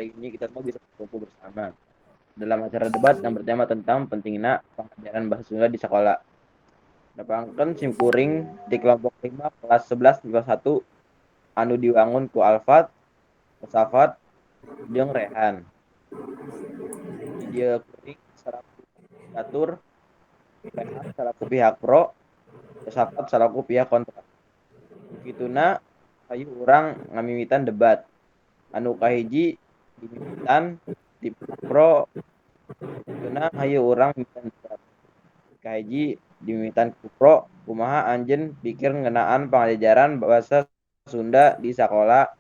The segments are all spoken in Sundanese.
hari ini kita semua bisa berkumpul bersama dalam acara debat yang bertema tentang pentingna pengajaran bahasa Sunda di sekolah. Nepangkeun sim kuring di kelompok 5 kelas 11 IPA 1 anu diwangun ku Alfat, Safat, jeung Rehan. Di dieu kuring salaku catur, Rehan salaku pihak pro, Safat salaku pihak kontra. Kituna hayu urang ngamimitan debat. Anu kahiji dimimitan ti pihak pro, kituna hayu urang mimitan debat. Kahiji dimimitan ku pro, kumaha anjeun pikir ngeunaan pangajaran basa Sunda di sakola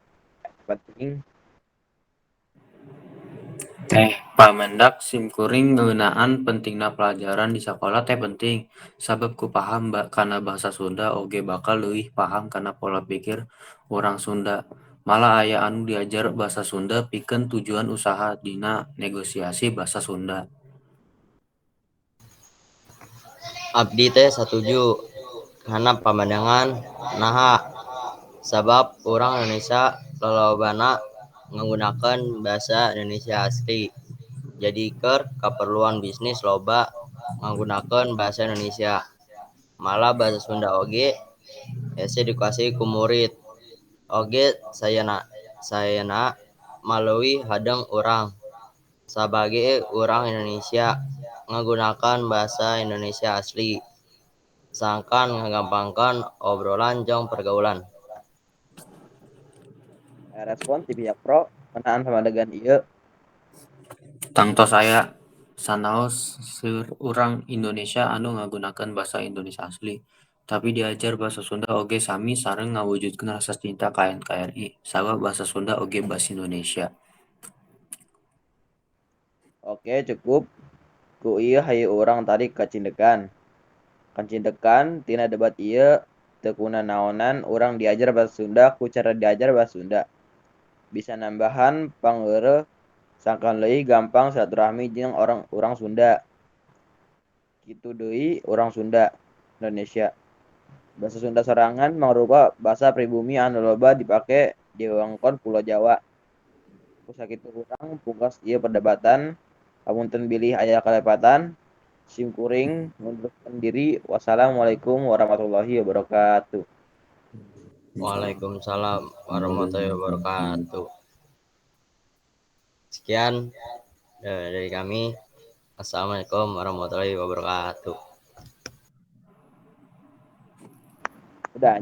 penting? Teh, pamendak simkuring ngeunaan pentingna palajaran di sakola teh penting, sabab ku paham kana basa Sunda oge bakal leuwih paham kana pola pikir urang Sunda. Malah aya anu diajar basa Sunda pikeun tujuan usaha dina negosiasi basa Sunda. Abdi teh satuju kana pamandangan naha, sabab urang Indonesia lolobana ngagunakeun basa Indonesia asli, jadi keur kaperluan bisnis loba ngagunakeun basa Indonesia. Malah basa Sunda oge hese dikuasai ku murid oge saena mah leuwih hadeng urang sabage urang Indonesia ngagunakeun basa Indonesia asli, sangkan ngagampangkeun obrolan jeung pergaulan. Respon ti pihak pro ngeunaan pamadegan ieu? Tangtos aya, sanaos seueur urang Indonesia anu ngagunakeun basa Indonesia asli, tapi diajar basa Sunda oge sami sareng ngawujudkeun rasa cinta ka NKRI, sabab basa Sunda oge basa Indonesia. Oke, cukup. Ku ieu hayu urang tarik kacindekan. Kacindekan tina debat ieu teu kunanaonan urang diajar basa Sunda ku cara diajar basa Sunda. Bisa nambahan pangeureuh sangkan leuwih gampang silaturahmi jeung urang Sunda. Kitu deui urang Sunda Indonesia. Basa Sunda sorangan mangrupa basa pribumi anu loba dipake di wewengkon Pulo Jawa. Ku sakitu urang pungkas ieu perdebatan. Hapunten bilih aya kalepatan. Sim kuring ngundurkeun diri. Wassalamualaikum warahmatullahi wabarakatuh. Waalaikumsalam warahmatullahi wabarakatuh. Sekian dari kami. Assalamualaikum warahmatullahi wabarakatuh. Udah.